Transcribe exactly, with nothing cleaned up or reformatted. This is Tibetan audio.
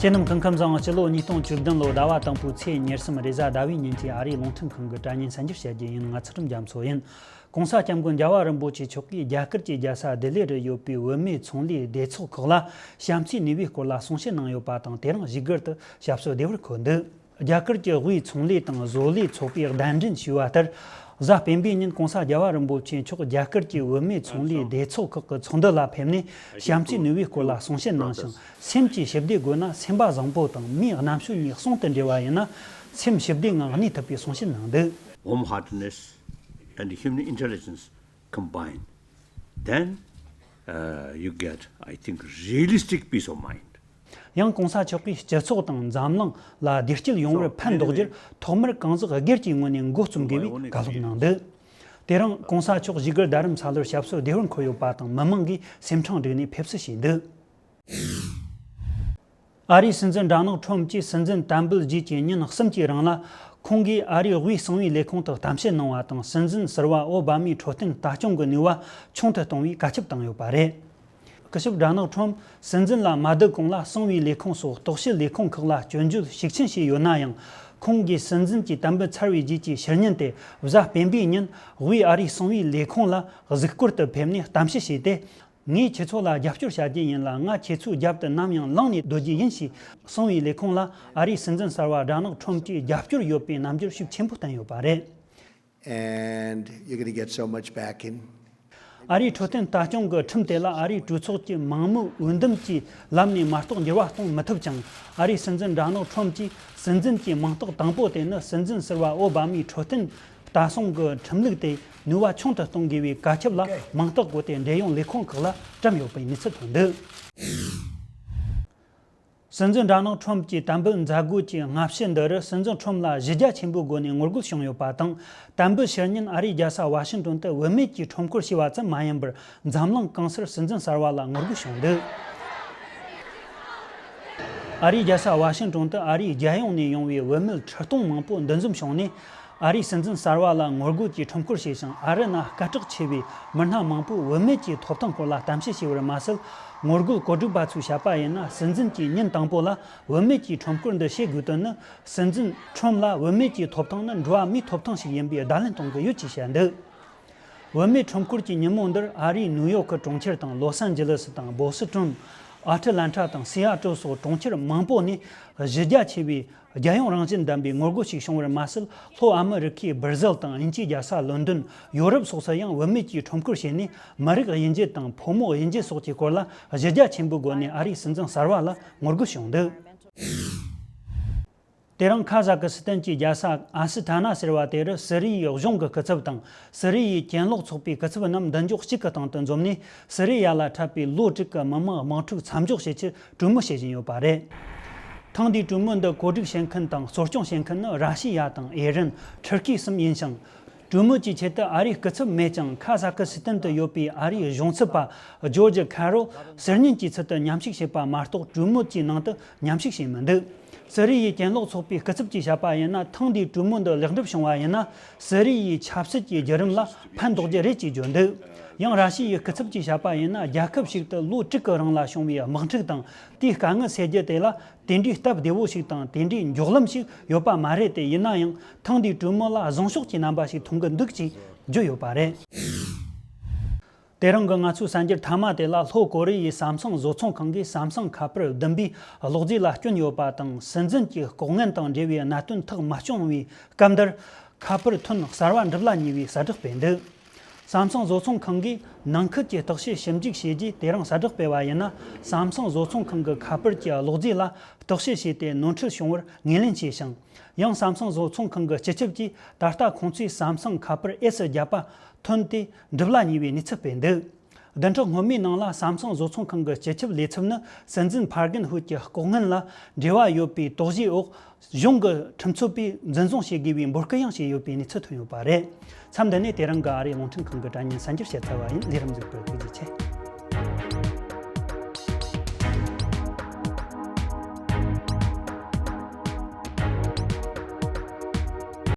དེ་རྣམས་སྐུ་ཁམས་བཟང་། སྤྱི་ལོ་ཉིས་སྟོང་བཅུ་བདུན་ལོ་ཟླ་བ་དང་པོའི་ཚེས་ཉེར་གསུམ་རེས་གཟའ་ཟླ་བའི་ཉིན་གྱི་ཨ་རིའི་རླུང་འཕྲིན་ཁང་གི་དྲ་བརྙན་གསར་འགྱུར་བཤད་རྒྱུ་ཡིན། ང་ཚུལ་ཁྲིམས་རྒྱ་མཚོ་ཡིན། ༸གོང་ས་༸སྐྱབས་མགོན་རྒྱལ་བ་རིན་པོ་ཆེ་མཆོག་གིས་རྒྱ་གར་གྱི་རྒྱལ་ས་ལྡི་ལི་རུ་ཡོད་པའི་བུད་མེད་ཚོང་ལས་སྡེ་ཚོགས་ཁག་ལ་བྱམས་བརྩེའི་ནུས་པའི་སྐོར་ལ་གསུང་བཤད་གནང་ཡོད་པ་དང་། དེ་རིང་བཞུགས་སྒར་དུ་ཞབས་སོར་བདེ་བར་འཁོད་འདུག་རྒྱ་གར་གྱི་དབུས་ཚོང་ལས་དང་བཟོ་ལས་ཚོགས་པས་གདན་འདྲེན་ཞུས་པ་ལྟར། གཟའ་སྤེན་པའི་ཉིན་༸གོང་ས་རྒྱལ་བ་རིན་པོ་ཆེ་མཆོག་རྒྱ་གར་གྱི་བུད་མེད་ཚོང་ལས་སྡེ་ཚོགས་ཁག་གི་ཚོགས་འདུ་ལ་ཕེབས་ནས། བྱམས་བརྩེའི་ནུས་པའི་སྐོར་ལ་གསུང་བཤད་གནང་ཞིང་། སེམས་ཀྱི་ཞི་བདེ་དགོས་ན། སེམས་པ་བཟང་པོ་དང་མིའི་རྣམ་དཔྱོད་གཉིས་ཟུང་དུ་འབྲེལ་བ་ཡིན་ན། སེམས་ཞི་བདེ་ངང་གནས་ཐུབ་པའི་གསུང་བཤད་གནང་འདུག Warm heartedness and human intelligence combined, then uh, you get, I think, realistic peace of mind. ཡང་༸གོང་ས་མཆོག་གིས་སྤྱི་ཚོགས་དང་འཛམ་གླིང་ལ་བདེ་སྐྱིད་ཡོང་བར་ཕན་འདོགས་རྒྱུར། ཐོག་མར་གང་ཟག་སྒེར་གྱི་ངོས་ནས་འགོ་རྩོམ་དགོས་པའི་བཀའ་སློབ་གནང་འདུག་དེ་རིང་༸གོང་ས་མཆོག་བཞུགས་སྒར་རྡ་རམ་ས་ལར་ཞབས་སོར་བདེ་བར་འཁོད་ཡོད་པ་དང་། མི་མང་གིས་སེམས་ཁྲང་བསྒྲིགས་ནས་ཕེབས་བསུ་བྱས་འདུག་ཨ་རིའི་སྲིད་འཛིན་ཌོ་ནལ་ཁྲོམ་གྱིས་སྲིད་འཛིན་དམ་འབུལ་རྗེས་ཀྱི་ཉིན་གསུམ་གྱི་རིང་ལ། ཁོང་གིས་ཨ་རིའི་དབུས་གསང་བའི་ལས་ཁུངས་དུ་གཏམ་བཤད་གནང་བ་དང་། སྲིད་འཛིན་ཟུར་པ་ཨོ་བྷ་མའི་འཕྲོད་བསྟེན་ལྟ་སྐྱོང་གི་ནུས་པ་ཆུང་དུ་གཏོང་བའི་བཀའ་ཁྱབ་བཏང་ཡོད་པ་རེད། སྐུ་ཞབས་ཌོ་ནལ་ཁྲོམ་སྲིད་འཛིན་ལ་མ་བསྡད་གོང་ལ། གསང་བའི་ལས་ཁུངས་སོགས་རྟོག་ཞིབ་ལས་ཁུངས་ཁག་ལ་སྐྱོན་བརྗོད་ཤུགས་ཆེན་བྱས་ཡོད་ན་ཡང་། ཁོང་གིས་སྲིད་འཛིན་གྱི་དམ་འབུལ་ཚར་བའི་རྗེས་ཀྱི་ཕྱི་ཉིན་ཏེ། གཟའ་སྤེན་པའི་ཉིན་དབུས་ཨ་རིའི་གསང་བའི་ལས་ཁུངས་ལ་གཟིགས་སྐོར་དུ་ཕེབས་ནས་གཏམ་བཤད་བྱས་ཏེ། ངས་ཁྱེད་ཚོ་ལ་རྒྱབ་སྐྱོར་བྱ་རྒྱུ་ཡིན་ལ། ང་ཁྱེད་ཚོའི་རྒྱབ་ཏུ་ནམ་ཡང་ལངས་ནས་སྡོད་རྒྱུ་ཡིན་ཞེས། གསང་བའི་ལས་ཁུངས་ལ་ཨ་རིའི་སྲིད་འཛིན་གསར་པ་ཌོ་ནལ་ཁྲོམ་གྱིས་རྒྱབ་སྐྱོར་ཡོད་པའི་རྣམ་འགྱུར་ཤུགས་ཆེན་པོ་བསྟན་ཡོད་པ་རེད། And you're gonna get so much back in. ཨ་རིའི་འཕྲོད་བསྟེན་ལྟ་སྐྱོང་གི་ཁྲིམས་དེ་ལ་ཨ་རིའི་གྲོས་ཚོགས་ཀྱི་མང་མོས་འོས་འདེམས་ཀྱི་ལམ་ནས་མ་གཏོགས་འགྱུར་བ་གཏོང་མི་ཐུབ་ཅིང་། ཨ་རིའི་སྲིད་འཛིན་ཌོ་ནལ་ཁྲོམ་གྱིས་སྲིད་འཛིན་གྱི་མིང་རྟགས་དང་པོ་དེ་ནི་སྲིད་འཛིན་ཟུར་པ་ཨོ་བྷ་མའི་འཕྲོད་བསྟེན་ལྟ་སྲུང་གི་ཁྲིམས་ལུགས་དེ་ནུས་པ་ཆུང་དུ་གཏོང་དགོས་པའི་བཀའ་ཁྱབ་ལ། མིང་རྟགས་བཀོད་དེ་འབྲེལ་ཡོད་ལས་ཁུངས་ཁག་ལ་བཀྲམ་ཡོད་པའི་གནས་ཚུལ་ཐོན་འདུག་སྲིད་འཛིན་ཌོ་ནལ་ཁྲོམ་གྱི་དམ་འབུལ་མཛད་སྒོ་གྱི་སྔ་ཕྱི་འདི་རུ། སྲིད་འཛིན་ཁྲོམ་ལ་གཞི་རྒྱ་ཆེན་པོའི་སྒོ་ནས་ངོ་རྒོལ་བྱུང་ཡོད་པ་དང་། དམ་འབུལ་ཕྱི་ཉིན་ཨ་རིའི་རྒྱལ་ས་ཝ་ཤིང་ཏོན་དུ་བུད་མེད་ཀྱིས་ཁྲོམ་སྐོར་བྱས་པ་ཙམ་མ་ཡིན་པར། འཛམ་གླིང་གང་སར་སྲིད་འཛིན་གསར་པ་ལ་ངོ་རྒོལ་བྱུང་འདུག་ཨ་རིའི་རྒྱལ་ས་ཝ་ཤིང་ཏོན་དུ་ཨ་རིའི་རྒྱལ་ཡོངས་ནས་ཡོང་བའི་བུད་མེད་ཁྲི་སྟོང་མང་པོ་འདུ་འཛོམས་བྱུང་ནས། ཨ་རིའི་སྲིད་འཛིན་གསར་པ་ལ་ངོ་རྒོལ་གྱིས་ཁྲོམ་སྐོར་བྱས་ཤིང་། ཨ་རི་ན་སྐད་གྲགས་ཆེ་བའི་མི་སྣ་མང་པོས་བུད་མེད་ཀྱི་ཐོབ་ཐང་སྐོར་ལ་གཏམ་བཤད་བྱས་པར་མ་ཟད། ངོ་རྒོལ་གོ་སྒྲིག་པ་ཚོས་བཤད་པ་ཡིན་ན། སྲིད་འཛིན་གྱིས་ཉིན་དང་པོ་ལ་བུད་མེད་ཀྱི་ཁྲོམ་སྐོར་འདི་བྱེད་དགོས་དོན་ནི། སྲིད་འཛིན་ཁྲོམ་ལ་བུད་མེད་ཀྱི་ཐོབ་ཐང་ནི་འགྲོ་བ་མིའི་ཐོབ་ཐང་ཞིག་ཡིན་པའི་བརྡ་ལན་གཏོང་གི་ཡོད་ཅེས་བཤད་འདུག་བུད་མེད་ཁྲོམ་སྐོར་གྱི་ཉིན་མོ་འདིར་ཨ་རིའི་ནིའུ་ཡོག་གི་གྲོང་ཁྱེར་དང་། ལོ་སན་ཇི་ལི་སི་དང་། བོ་སི་ཏོན། ཨ་ཏི་ལན་ཊ་དང་། སི་ཨ་ཏོལ་སོགས་གྲོང་ཁྱེར་མང་པོ་ནས་གཞི་རྒྱ་ཆེ་བའི་རྒྱལ་ཡོངས་རང་བཞིན་ལྡན་པའི་ངོ་རྒོལ་ཞིག་བྱུང་བར་མ་ཟད། ལྷོ་ཨ་མི་རི་ཁའི་སྦིར་ཟིལ་དང་། དབྱིན་ཇིའི་རྒྱལ་ས་ལོན་ཌོན། ཡོ་རོབ་སོགས་སུ་ཡང་བུད་མེད་ཀྱིས་ཁྲོམ་སྐོར་བྱས་ནས། མི་རིགས་དབྱེ་འབྱེད་དང་། ཕོ་མོ་དབྱེ་འབྱེད་སོགས་ཀྱི་སྐོར་ལ་གཞི་རྒྱ་ཆེན་པོའི་སྒོ་ནས་ཨ་རིའི་སྲིད་འཛིན་གསར་པ་ལ་ངོ་རྒོལ་བྱུང་འདུག་དེ་རིང་ཁ་ཟ་ཁི་སི་ཐན་གྱི་རྒྱལ་ས་ཨ་སི་ཐ་ན་ཟེར་བ་དེ་རུ། སི་རི་ཡའི་གཞུང་གི་སྐུ་ཚབ་དང་། སི་རི་ཡའི་གྱེན་ལོག་ཚོགས་པའི་སྐུ་ཚབ་རྣམས་མདུན་ཅོག་གཅིག་གི་སྟེང་དུ་འཛོམས་ནས། སི་རི་ཡ་ལ་འཕྲད་པའི་ལོ་དྲུག་གི་མི་མང་དམག་འཁྲུག་མཚམས་འཇོག་བྱེད་ཆེད་གྲོས་མོལ་བྱེད་བཞིན་ཡོད་པ་རེད། ཐེངས་འདིའི་གྲོས་མོལ་འདི་གོ་སྒྲིག་བྱེད་མཁན་དང་གཙོ་སྐྱོང་བྱེད་མཁན་ནི། ར་ཤི་ཡ་དང་། ཨི་རན། ཐུར་ཁི་གསུམ་ཡིན་ཞིང་། གྲོས་མོལ་གྱི་ཆེད་དུ་ཨ་རིའི་སྐུ་ཚབ་མེད་ཀྱང་། ཁ་ཟ་ཁི་སི་ཐན་དུ་ཡོད་པའི་ཨ་རིའི་གཞུང་ཚབ་པ་ཇོར་ཇི་ཁ་རོ་ཟུར་ཉན་གྱི་ཚུལ་དུ་མཉམ་ཞུགས་བྱས་པ་མ་གཏོགས། གྲོས་མོལ་གྱི་ནང་དུ་མཉམ་ཞུགས་བྱས་མི་འདུག་སི་རི་ཡའི་གྱེན་ལོག་ཚོགས་པའི་སྐུ་ཚབ་ཀྱིས་བཤད་པ་ཡིན་ན། ཐེངས་འདིའི་གྲོས་མོལ་འདི་ལེགས་འགྲུབ་བྱུང་བ་ཡིན་ན། སི་རི་ཡའི་ཆབ་སྲིད་ཀྱི་བརྒྱུད་རིམ་ལ་ཕན་འདོགས་རྒྱུ་རེད་ཅེས་བརྗོད་འདུག་ཡང་། ར་ཤི་ཡའི་སྐུ་ཚབ་ཀྱིས་བཤད་པ་ཡིན་ན། རྒྱལ་ཁབ་ཞིག་ཏུ་ལོ་དྲུག་གི་རིང་ལ་བྱུང་བའི་དམག་འཁྲུག་དང་། དེའི་དཀའ་ངལ་སེལ་རྒྱུ་དེ་ལ། དེ་འདྲའི་སྟབས་བདེ་བོ་ཞིག་དང་། དེ་འདྲའི་མགྱོགས་ལམ་ཞིག་ཡོད་པ་མ་རེད་དེ། ཡིན་ན་ཡང་། ཐེངས་འདིའི་གྲོས་མོལ་ལ་བཟང་ཕྱོགས་ཀྱི་རྣམ་པ་ཞིག་མཐོང་གི་འདུག་ཅེས་བརྗོད་ཡོད་པ་རེད། དེ་རིང་གི་ང་ཚོའི་གསར་འགྱུར་མཐའ་མ་དེ་ལ། ལྷོ་ཀོ་རི་ཡའི་སམ་སུང་བཟོ་ཚོང་ཁང་གིས་སམ་སུང་ཁ་པར་བདུན་པའི་གློག་རྫས་ལ་སྐྱོན་ཡོད་པ་དང་། སྲིད་འཛིན་གྱི་ལྐོག་རྔན་དང་འབྲེལ་བའི་གནད་དོན་ཐག་མ་བཅད་པའི་སྐབས་འདིར། ཁ་པར་ཐོན་གསར་པ་འགྲུབ་ལ་ཉེ་བའི་གསལ་བསྒྲགས་སྤེལ་འདུག་སམ་སུང་བཟོ་ཚོང་ཁང་གིས་ནང་ཁུལ་གྱི་བརྟག་དཔྱད་ཞིབ་འཇུག་བྱས་རྗེས། དེ་རིང་གསལ་བསྒྲགས་སྤེལ་བ་ཡིན་ན། སམ་སུང་བཟོ་ཚོང་ཁང་གི་ཁ་པར་གྱི་གློག་རྫས་ལ་བརྟག་དཔྱད་བྱས་ཏེ། ནོར་འཁྲུལ་བྱུང་བར་ངོས་ལེན་བྱས་ཤིང་། ཡང་། སམ་སུང་བཟོ་ཚོང་ཁང་གི་སྤྱི་ཁྱབ་ཀྱིས་ད་ལྟ་ཁོང་ཚོས་སམ་སུང་ཁ་པར་ཨེ་སི་བརྒྱད་པ་ཐོན་ཏེ་འགྲུབ་ལ་ཉེ་བའི་གནས་ཚུལ་སྤེལ་འདུག་བདུན་ཕྲག་སྔོན་མའི་ནང་ལ། སམ་སུང་བཟོ་ཚོང་ཁང་གི་སྤྱི་ཁྱབ་ལས་ཚབ་ནི། སྲིད་འཛིན་ཕར་གན་ཧུད་ཀྱི་ལྐོག་རྔན་ལ་འབྲེལ་བ་ཡོད་པའི་དོགས་གཞིའི་འོག་གཞུང་གི་ཁྲིམས་རྩོད་པས་འཛིན་བཟུང་བྱེད་དགོས་པའི་འབོད་སྐུལ་ཡང་བྱས་ཡོད་པའི་གནས་ཚུལ་ཐོན་ཡོད་པ་རེད། མཚམས་འདི་ནས་དེ་རིང་གི་ཨ་རིའི་རླུང་འཕྲིན་ཁང་གི་དྲ་བརྙན་གསར་འགྱུར་བཤད་ཚར་བ་ཡིན། ལས་རིམ་གཟིགས་པར་ཐུགས་རྗེ་ཆེ།